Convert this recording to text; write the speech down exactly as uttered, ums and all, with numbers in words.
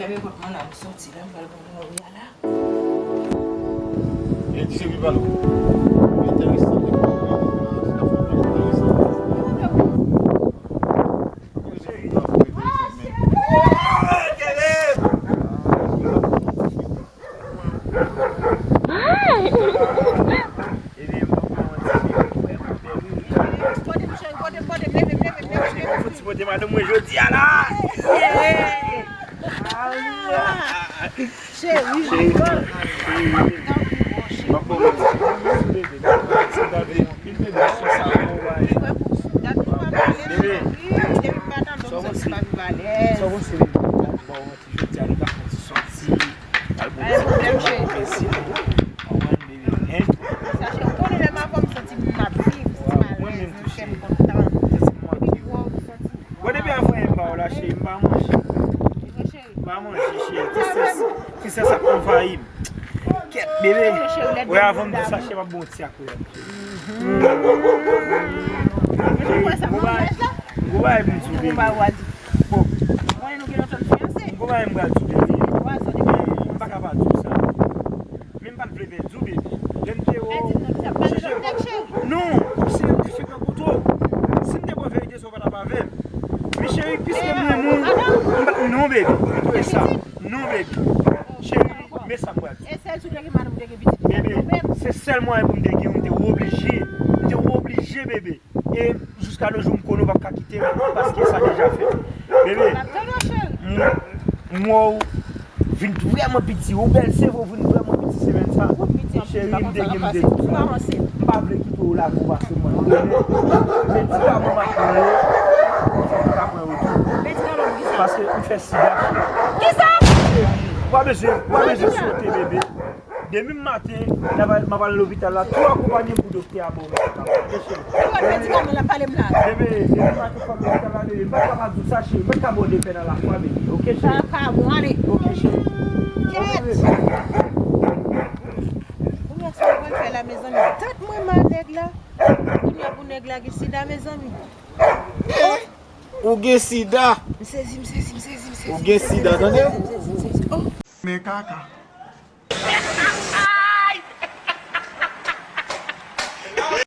Lè m konn mwen la, m soti la, m pral pran Gloria la. E di se wi, Valo. Enteresan, enteresan. Ebyen, m pran yon ti bebe pou frè m, bebe. Kote m, cheri, kote m, kote m, leve m, leve m, leve m, leve m. Fouti pote madanm mwen jodi a la. Cheri, cheri. M ap pran yon ti bebe. Ti bebe. Bebe. Sa w panse? Sa w panse, bebe? Jodi a nou ta fè yon ti soti, al pran yon ti pwoblèm, cheri. Konprann, bebe, hein? Sa, cheri, ou konnen lè m avè w, m santi m ap viv, m alèz, m fè m kontan. Epi wè w, m santi. Bon, depi avan yè m ba w la, cheri, m pa manje. M pa manje, cheri. Tristès, tristès ap anvayi m. Kèt, bebe. Wè, avan m di sa, cheri, m ap bon ti akoyad. Gwo bagay pou m di w, bebe. Bon. M gwo bagay m pral di w, bebe. M pa ka pa di w sa. Men m pa t vle pèdi w, bebe. Lè m te wè w. Non, kòmsi lè m te fèk rankontre w. Si m te pran verite sa, w pa t ap avè m. Men cheri, piske m renmen w, m pa, non, bebe. Tande sa. Non, bebe. Cheri, men sa m pral di w. E sèl si w te gen madanm, ou te gen pitit. Bebe, se sèl mwayen pou m te gen, m te oblije. M te oblije, bebe. E jiska no jou m konnen w p ap ka kite m, paske sa deja fèt. Bebe, m, m wè w vin vrèman piti. Ou bèl, se vre, w vin vrèman piti semèn sa. Cheri, m te gen, m te di w sa. M pa vle kite w lage w pase mwen. Medikaman m ap pran yo, fò m ka pran yo tou. Paske m fè sida. Kisa? Ou pa bezwen, ou pa bezwen sote, bebe. Demen maten, m ap al, m ap al lopital la, tou akonpaye m pou doktè a ba w medikaman. Oke, cheri. Ki lòt medikaman l ap pale m la? Bebe, demen maten, fò m lopital la, bebe. M pa ka pa di w sa, cheri. Mwen ka ba w de pèn a la fwa, bebe. Oke, cheri. Sa ka bon, ale. Oke, cheri. Kèt! Kounye a, sa w pral fè la, mezanmi? Tèt mwen mal, nèg la. Kounye a, pou nèg la gen sida, mezanmi. Ou gen sida. M sezi, m sezi, m sezi, m sezi. Ou gen sida, tande? M sezi, m sezi, m sezi. Oh! Men kaka.